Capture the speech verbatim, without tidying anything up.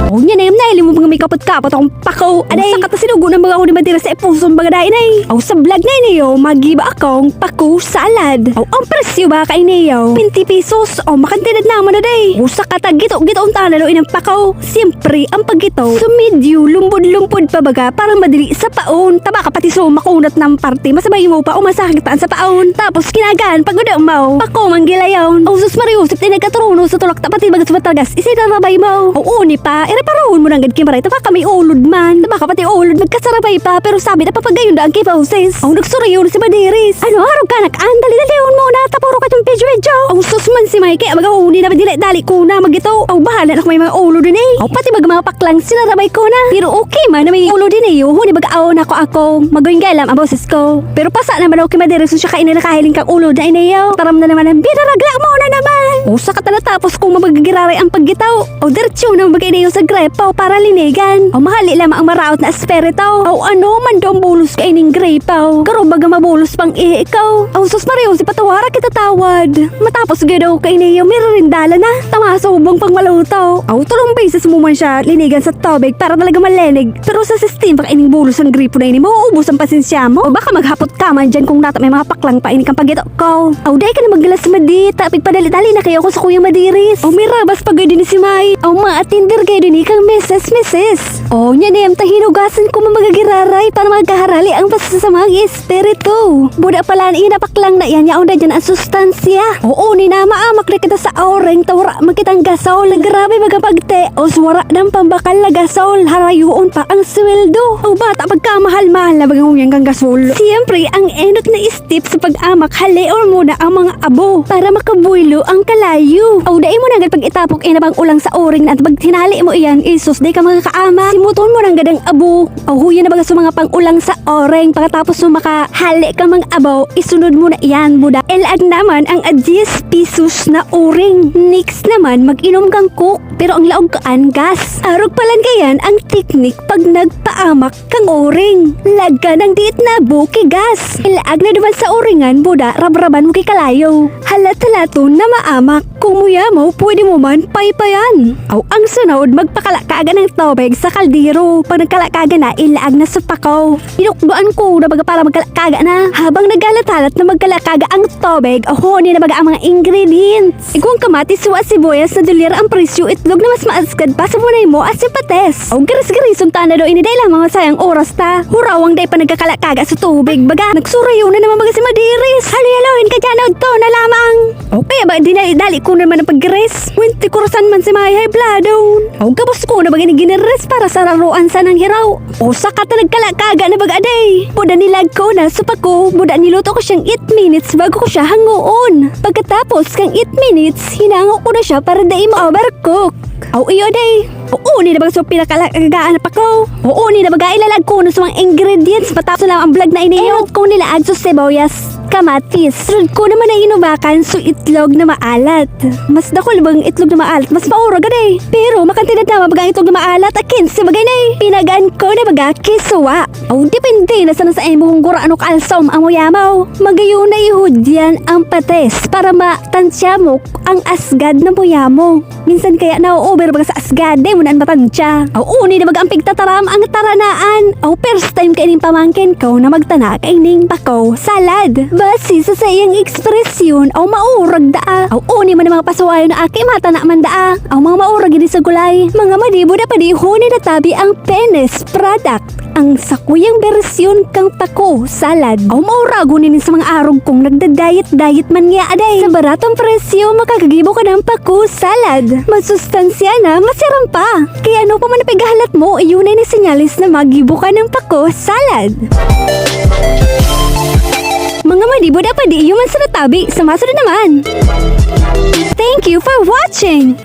O, nya na yun na, ilimog mga may kapot-kapot akong pako. Aday. Usa ka ta sinugo na mga ako ni Madira sa ipuson mga dai na eh. Aw, sa vlog na ini, oh, magiba akong pako salad. Aw, ang presyo ba kaini, oh? Twenty pesos. Aw, makantidad naman na, day. Usa ka ta gito-gito ang tanalo inang pako. Siyempre, ang pagito. So, medyo lumpod-lumpod pa baga para madali sa paon. Taba ka pati so makunat ng parte. Masabay mo pa o masakit pa sa paon. Tapos, kinagan, pag uda mo. Pako, manggilayon. Aw, sus, Mario, sip, tinagkaturuno sa tulak ta pati baga sa matagas. Isinarabay mo. Oo, ni pa. Ireparahon mo nanggad ki Maray. Taba ka may ulod man. Taba ka pati ulod, magkasarabay pa. Pero sabi na papagayon daan ki Moses. Aw, nagsurayon si Madiris. Ano, harog ka, nak-an? Dali-dalihon mo na. Tapuro ka itong page video. Aw, sus man si Mike. Kaya mag-ahuni na, dali-dali ko na magito. Aw, bahala na kung may mga ulod din eh. Aw, pati baga mga paklang, sinarabay ko na. Pero okay man na may ulod din eh. Huni baga aon ako, ako. Magoy nga lang ang boses ko. Pero pasa naman ako ki Madiris, siya kaini nakahiling kang ulod na ini, oh. Taram na naman ang binaragla mo na naman. Usa ka ta natapos kung mamagagiraray ang paggitaw. O, diretso na magkainayo sa gripo para linigan. O, mahali lamang ang maraot na espiritu. O, ano man daw ang bulos kaining gripo? Garo baga mabulos pang ihi ikaw. O, sus Mario, si patawara kita tawad. Matapos gado kainayo, miririndalan na. Tama sa hubong pang maluto. O, tulong beses mo man siya linigan sa tubig para talaga malinig. Pero sa sistema kaining bulos ang gripo na ini, mauubos ang pasensya mo. O baka maghapot ka man dyan kung nata may mga paklang pa ini kang pagito. Ko, aw, dai ka na maglasmadi, ta pigpadali-dali na kayo ako sa Kuya Madiris. Aw, may rabas pa gayod ni si May. Aw, maatender gayod ni kang misis, misis. O, nya nem, ta hinugasan ko mamagagiraray para magkaharali ang pasasamang espiritu. Buda pala ang inapaklang na iyan, yaon na dyan ang sustansya. Oo, ni na, maamak na kita sa oreng, ta wara man kitang gasol. Grabe magapagte, os wara ng pambakal na gasol, harayoon pa ang sweldo. O bata, pagkamahal-mahal na baga ngunyan kang gasol. Siyempre, ang enot na step sa pag-amak, haleon mo na ang mga abo para makabuelo ang kalayo. O dai mo na agad pag-itapok inabang ulang sa uring na at pag tinali mo iyan, isus, dai ka makakaamak. Simuton mo na agad ang abo. O huya na baga sa mga pang-ulang sa oreng. Pagkatapos mo makahale ka mga abo, isunod mo na iyan, buda. Ilaag naman ang adyes pesos na uring. Next naman, mag-inom kang Coke. Pero ang laog kaan, gas. Arog palan kayan ang teknik pag nagpaamak kang uring. Lagkan ang diit na buki gas. Ilaag na duman sa uringan, buda, rabraban mo ki kalayo. Halat-halaton na maamak. Kung muya mo, pwede mo man paypayan. Aw, ang sunod, magpakalakaga ng tubig sa kaldero. Pag nagkalakaga na, ilaag na sa pako. Inukdoan ko na baga para magkalakaga na. Habang naghalat-halat na magkalakaga ang tubig, ahoni na baga ang mga ingredients. Igwang kamatis, suwa, sibuyas na dolyar ang presyo, itlog na mas maasgad pa sa bunay mo, asin patis. O garis-garison ta na do, ini dai lamang masayang oras ta. Hurawang dai pa nagkakalakaga sa tubig. Baga, nagsurayo na naman baga si Madiris. Halo-halohin ka dyan, udto na lamang. O kaya ba, dinali-dali ko naman ang pag-garis. Winti kurasan man si Mayahay Bladon. O gabos ko na baga ni giniris para sa raruan sa nang hiraw. O saka ta nagkalakaga na baga, aday. Buda nilag ko na sa pako, buda niluto ko siyang eight minutes bago ko siya hangoon. Pagkatapos kang eight minutes, hinango ko na siya para dai ma-overcook. Aw, iyo, day. Oo, ni na baga sa pinakalagaan na pako. Oo, ni na baga ilalag ko na sa mga ingredients. Matapos na lang ang vlog na ini. Enot kong nilaag sa sibuyas, kamatis. Sunod ko naman ang inubakan sa itlog na maalat. Mas dakul bang itlog na maalat? Mas maurag, aday. Pero makantidad na baga ang itlog na maalat. Akin, si bagay na eh. Pinagaan ko na baga, kisuwa. O, depende na sana sa imo kung gurano ka alsom ang muyamaw. Magayon na ihudyan ang patis para matansya mo ang asgad na muyamo. Minsan kaya na-over baga sa asgad, di mo na matansya. O, uni na baga ang pigtataram ang taranaan. O, first time kaining pamangkin ko na magtana kaining pako salad. Base sa saiyang ekspresyon, o, maurag daa. O, uni man ang mga pasuwayon na aki, matana man daa. Ang mga maurag ini sa gulay, mga madibo na panihon na natabi ang finished product. Ang sakuyang bersyon kang pako salad. O, mauragon ini sa mga arog kong nagda-diet-diet man niya, aday. Sa baratong presyo, makakagibo ka ng pako salad. Masustansya na, masiram pa. Kaya ano pa man ang paghahalat mo, iyon ay na senyales na magibo ka ng pako salad. Mga madibo na padi, iyon man sa natabi. Sa masunod naman. Thank you for watching!